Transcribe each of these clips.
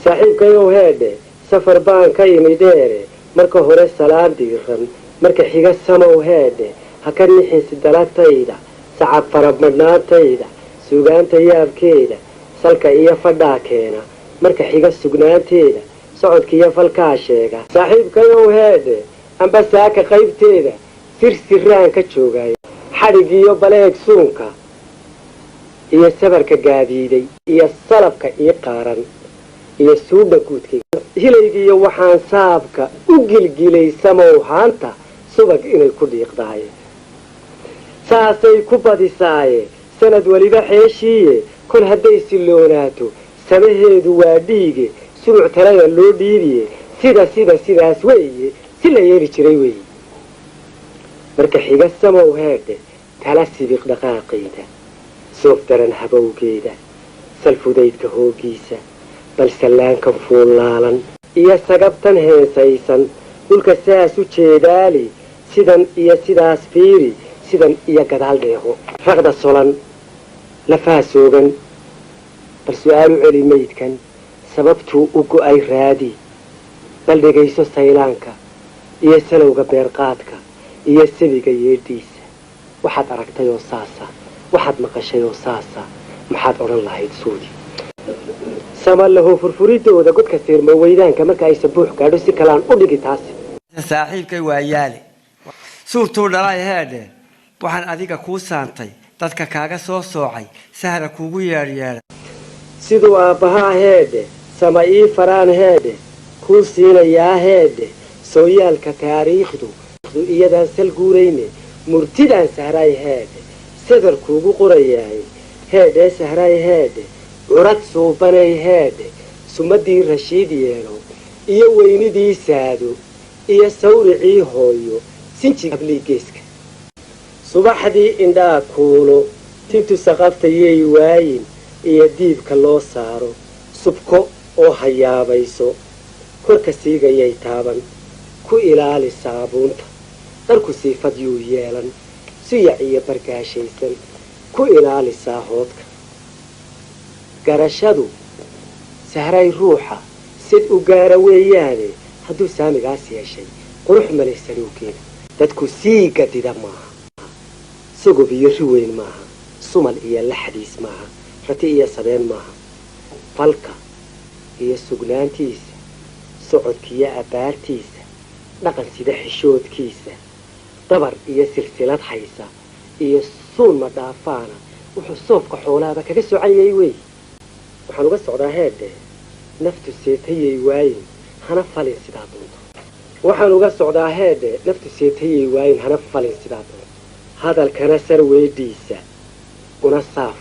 Saaxiibkayow heedhe, safar baan ka imi dheere. Marka hore salaan diiran, marka xiga samow heedhe. Ha ka nixinsi dalagtayda, sacab faramadhnaantayda, suugaanta yaabkeeda, salka iyo fadhaa keena. Marka xiga sugnaanteeda, socodkiiyo falkaa sheega. Saaxiibkayow heedhe, amba saaka qaybteeda sir siraan ka joogay, xadhigiyo baleeg suunka iyo sabarka gaadiiday iyo salabka ii qaaran iyo suudha guudkayga hilaygiiyo waxaan saabka u gilgilay samow haanta subag inay ku dhiiqdaaye. Saasay ku badisaaye sanad weliba xeeshiiye. Kol hadday siloonaato samaheedu waa dhiige, suruc talada loo dhiibiye. Sida sidaas weeye, si la yeeli jiray weeye. Marka xiga samow heedhe, tala sibiq dhaqaaqayda, soof daran habowgeeda, salfudaydka hooggiisa, bal sallaankan fuullaalan iyo sagabtan heensaysan, dhulka saas u jeedaali, sidan iyo sidaas fiiri, sidan iyo gadaal dheeho, raqda solan, lafaha soogan, bal su-aal u celi maydkan, sababtuu u go'ay raadi, bal dhegayso saylaanka iyo salowga beerqaadka iyo sabiga yeedhiisa. Waxaad aragtay oo saasa, waxaad maqashay oo saasa, maxaad odhan lahayd suudi? Sama laho furfuridooda godka siirma weydaanka marka aysa buux gaadho, si kalaan u dhigi taasi. Saaxiibkay waa yaale suurtuu dhalay heedhe. Waxaan adiga kuu saantay, dadka kaaga soo soocay, sahra kuugu yeedhyeedhay. Siduu aabbahaa heedhe sama ii faraan heedhe kuu siinayaa heedhe. Sooyaalka taariikhdu iyadaan sal guurayne, murtidaan sahray heedhe sadar kuugu qorayaay heedhee. Sahray heedhe, curad suubanay heedhe, sumadii Rashiid yeelo iyo weynidii saado iyo sawricii hooyo, sinji hablii geeska. Subaxdii indhaa kuulo, tintu saqaftayay waayin iyo diibka loo saaro, subko oo hayaabayso, korka siigayay taaban. Ku ilaali saabuunta, dharku siifad yuu yeelan, suyac iyo bargaashaysan. Ku ilaali saahoodka. Garashadu sahray ruuxa sid u gaara weeyaane, hadduu saamigaas yeeshay qurux maleh saluugeeda. Dadku sii gadida maaha, sugub iyo riweyn maaha, sumal iyo laxdiis maaha, rati iyo sabeen maaha. Falka iyo sugnaantiisa, socodkiiyo abbaartiisa, dhaqan sida xishoodkiisa, dabar iyo silsilad haysa iyo suun ma dhaafaana, wuxuu soofka xoolaaba kaga socanyay wey. Waxaan uga socdaa heedhe, naftu seetayay waayin, hana falin sidaa doonto. Waxaan uga socdaa heedhe, naftu seetayay waayin, hana falin sidaa doonto. Hadalkana sar weedhiisa una saaf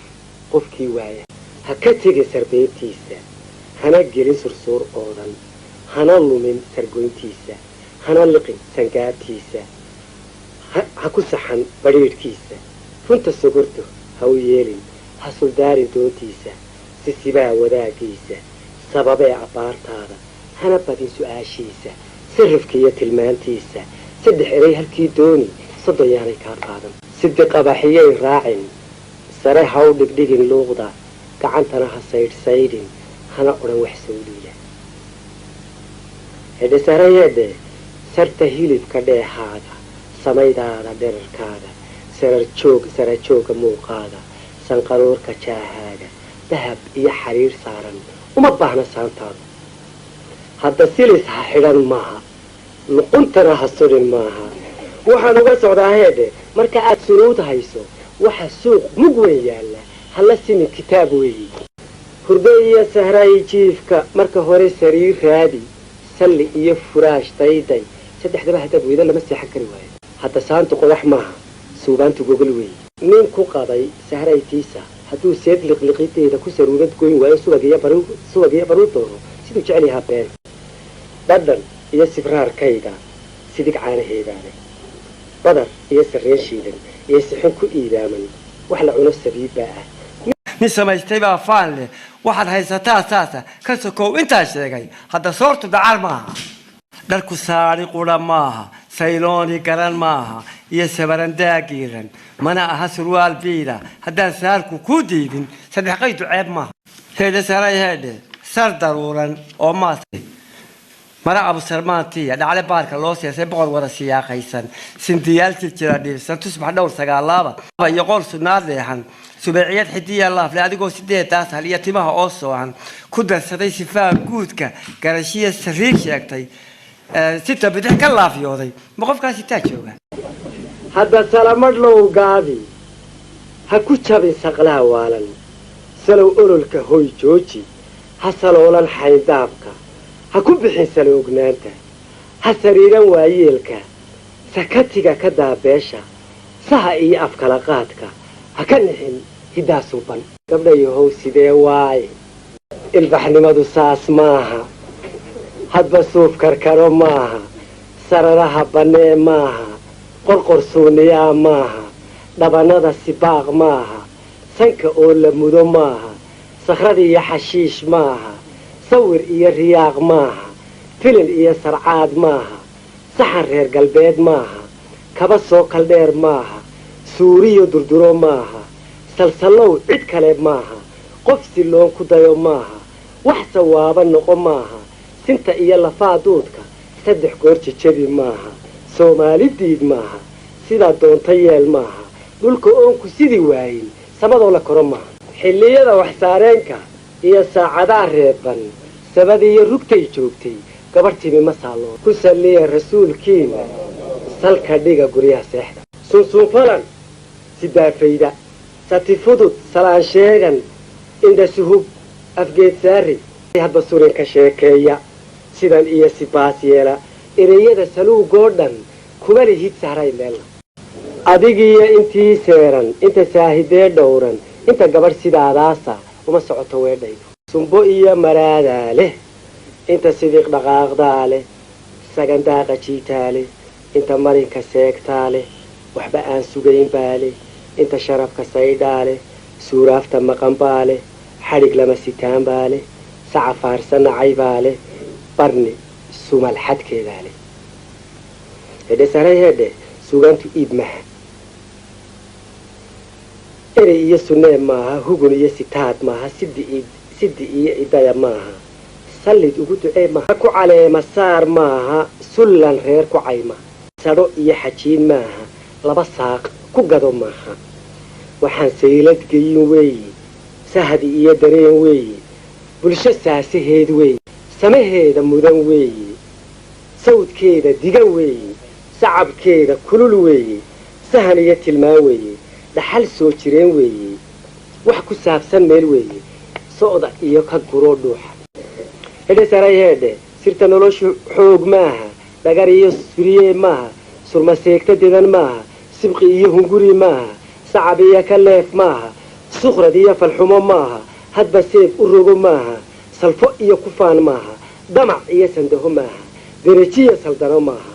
qofkii waaya, ha ka tegin sarbeebtiisa, hana gelin sursuur oodan, hana lumin sargoyntiisa, hana liqin sangaabtiisa, ha ku saxan badhiidhkiisa. Runta sogorto ha u yeelin, ha suldaarin doontiisa, sisibaa wadaaggiisa, sababee abbaartaada, hana badin su-aashiisa, sarrifka iyo tilmaantiisa. Saddex eray halkii dooni, 30 yaanay kaa qaadan. Sidiqabaxiyay raacin, sare ha u dhigdhigin luuqda, gacantana ha saydhsaydhin, hana odhan wax sawliila hedhe. Sarayeedhe, sarta hilibka dheehaaga, samaydaada dherarkaaga, sararjoog sarajoogga muuqaaga, sanqaroorka jaahaaga, dahab iyo xariir saaran uma baahna saantaadu. Hadda silis ha xidhan maaha, luquntana ha sudhin maaha. Waxaan uga socdaa heedhe, marka aad sunuud hayso, waxa suuq mug weyn yaalla hala simin kitaab weeyi. Hurdo iyo sahray jiifka, marka hore sariir raadi, salli iyo furaash dayday. Saddexdaba haddaad weydo lama seexan kari waayo. Hadda saantu qodax maaha, suugaantu gogol weeye. Nin ku qaday sahraytiisa hadduu seed liqliqideeda ku saruurad goyn waayo, subag iyo baru subag iyo baruu doono, siduu jecel yahaa been. Dhadhan iyo sibraarkayga, sidig caanaheedaale, badar iyo sarreen shiidan iyo sixin ku iidaaman, wax la cuno sabiibbaa ah. Nin samaystay baa faan leh. Waxaad haysataa saasa ka sokow intaa sheegay. Hadda soortu dacar maaha, dharku saari qura maaha, saylooni garan maaha iyo sabarandaa giiran mana aha, surwaal biida haddaan saarku kuu diidin, saddex qaydu ceeb maaha. Heedhe saray heedhe. Sar daruuran oo maas mara abusarmaantiya dhacle baarka loo seesay, boqor wada siyaaqaysan, sindiyaal jiljira dhiibsan, tusbax dhowr sagaalaaba iyo qool sunaad leexan, subeeciyad xidiya laafle, adigoo sideedaas hal iyo timaha oo soohan ku darsaday, sifaa guudka garashiya sariig sheegtay, sita bidix ka laafyooday, ma qofkaasi taa jooga? Hadda salamadhlow gaabi, ha ku jabin saqlaha waalan. Salow ololka hoy jooji, ha saloolan xayndaabka, ha ku bixin saloognaanta, ha sariiran waayeelka, sakatiga ka daabeesha, saha iyo afkala qaadka, ha ka nixin hiddaa suuban. Gabdhayahow, sidee waaye? Ilbaxnimadu saas maaha. Hadba suuf karkaro maaha, sararaha bannee maaha, qorqor suuniyaa maaha, dhabannada sibaaq maaha, sanka oo la mudo maaha, sakhrad iyo xashiish maaha, sawir iyo riyaaq maaha, filin iyo sarcaad maaha, saxan reer galbeed maaha, kaba soo kaldheer maaha, suuriyo durduro maaha, salsallow cid kale maaha, qof silloon ku dayo maaha, wax sawaaba noqo maaha, sinta iyo lafaa duudka saddex goor jejebi maaha, Soomaali diid maaha, sidaa doonta yeel maaha, dhulka oonku sidii waayin samadoo la koro maaha, xilliyada waxsaareenka iyo saacadaha reeban, sabadiiyo rugtay joogtay gabarh timi ma saalloo. Ku salliya rasuulkiina, salka dhiga guryaha seexda. Sunsunfalan sidaafayda, sati fudud, salaan sheegan, indha suhub, afgeed saari, hadba surin ka sheekeeya, sidan iyo sibaas yeela, ereyada saluugoo dhan kuma lihid sahray meelna. Adigiyo intii seeran, inta saahidee dhowran, inta gabadh sidaadaasa uma socoto weedhaydu. Sumbo iyo maraadaa leh, inta sidiiq dhaqaaqdaa leh, sagandaaqa jiitaa leh, inta marinka seegtaa leh, waxba aan sugayn baa leh, inta sharafka saydhaa leh, suuraafta maqan baa leh, xadhig lama sitaan baa leh, saca faarsa nacay baa leh, barni sumal xadkeedaa leh. Hedhe saray, hedhe, suugaantu iib maha, erey iyo sunnee maaha, hugun iyo sitaad maaha, sidi iyo idaya maaha, sallid ugu ducee maaha, ku caleema saar maaha, sullan reer ku cayma, sadho iyo xajiin maaha, laba saaq ku gado maaha. Waxaan saylad geyin weeye, sahdi iyo dareen weeye, bulsho saasaheed weeye, samaheeda mudan weeye, sawdkeeda digan weeye, sacabkeeda kulul weeye, sahan iyo tilmaan weeye, dhaxal soo jireen weeye, wax ku saabsan meel weeye, so'da iyo ka guroo dhuuxa. Hedhe saray, heedhe, sirta noloshu xoog maaha, dhagar iyo suriye maaha, surmaseegta dedan maaha, sibqi iyo hunguri maaha, sacab iyo ka leef maaha, sukhrad iyo falxumo maaha, hadba seeb u rogo maaha, salfo iyo kufaan maaha, damac iyo sandaho maaha, derejiyo saldano maaha,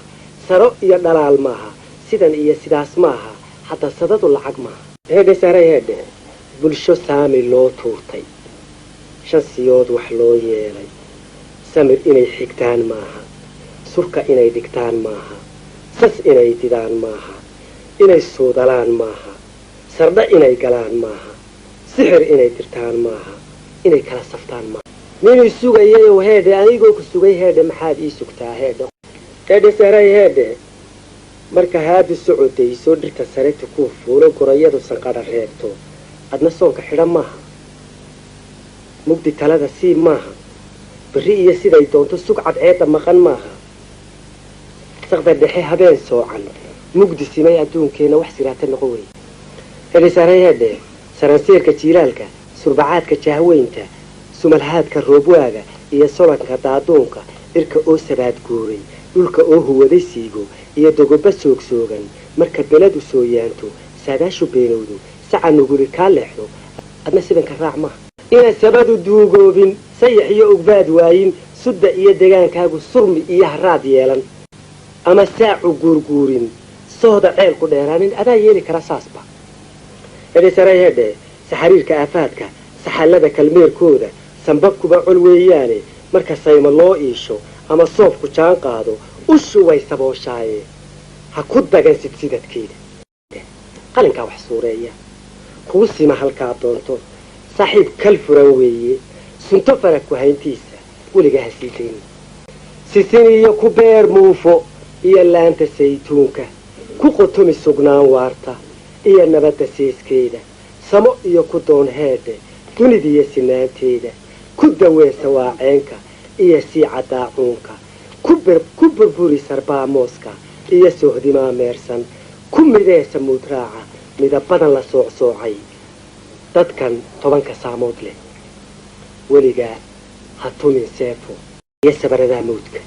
saro iyo dhalaal maaha, sidan iyo sidaas maaha, hadda sadadu lacag maaha. Hedhe saray, hedhe, bulsho saami loo tuurtay, shan siyood wax loo yeelay, samir inay xigtaan maaha, surka inay dhigtaan maaha, sas inay didaan maaha, inay suudalaan maaha, sardha inay galaan maaha, sixir inay dirtaan maaha, inay kala saftaan maaha. Ninii sugayayow heedhe, anigoo ku sugay heedhe, maxaad ii sugtaa heedhe? Heedhe saray, heedhe, marka haadu socodayso, dhirta sare tukuu fuulo, gorayadu sanqadha reebto, adna soonka xidha maaha, mugdi talada sii maaha, berri iyo siday doonto sug, cadceedda maqan maaha, saqda dhexe habeen soocan, mugdi simay adduunkeenna, wax siraata noqon wey. Hedhe saray, hedhe, saranseerka jiilaalka, surbacaadka jahweynta, sumalhaadka roobwaaga iyo solanka daaduunka, dhirka oo sabaad guuray, dhulka oo huwaday siigo iyo dogoba soogsoogan, marka beladu sooyaanto, saadaashu beenowdo, saca nuguli kaa leexdo, adna sidanka raac maaha. Inaan sabadu duugoobin, sayax iyo ogbaad waayin, sudda iyo degaankaagu surmi iyo haraad yeelan, ama saacu guurguurin, soohda ceel ku dheeraanin, adaa yeeli kara saasba. Hedhe saray, hedhe, saxariirka aafaadka, saxallada kalmeerkooda, sambabkuba col weeyaane, marka saymo loo iisho ama soofku jaan qaado, ushu way sabooshaaye, ha ku dagan sidsidadkeeda. Qalinkaa wax suureeya, kuu sima halkaa doonto, saaxiib kal furan weeye. Sunto farag ku hayntiisa weligaa ha sii daynin. Sisin iyo ku beer muufo iyo laanta saytuunka, ku qotomi sugnaan waarta iyo nabadda seeskeeda. Samo iyo ku doon heedhe dunidiiyo sinaanteeda, ku dawee sawaaceenka iyo siica daacuunka, ku burburi sarbaamooska iyo sohdimaa meersan, ku midee samuudraaca midabadan la soocsoocay dadkan 10-ka saamood leh. Weligaa ha tumin seefo iyo sabaradaa mawdka.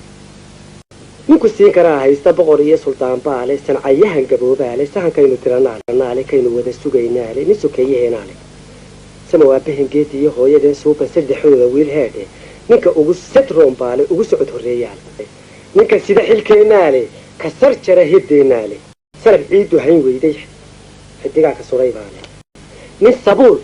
Ninku siin karaa haysta, boqor iyo suldaan baale, sancayahan gaboobaale, sahankaynu tiranaale, kaynu wada sugaynaale, nin sokeeyaheenaale, sama waabahen geedi iyo hooyadeen suuban saddexdooda wiil heedhe, ninka ugu sadroon baale, ugu socod horreeyaale, ninka sida xilkeenaale, ka sar jara hiddeenaale, salab ciiddu hayn weyday xidigaa ka suray baale, nin sabuul.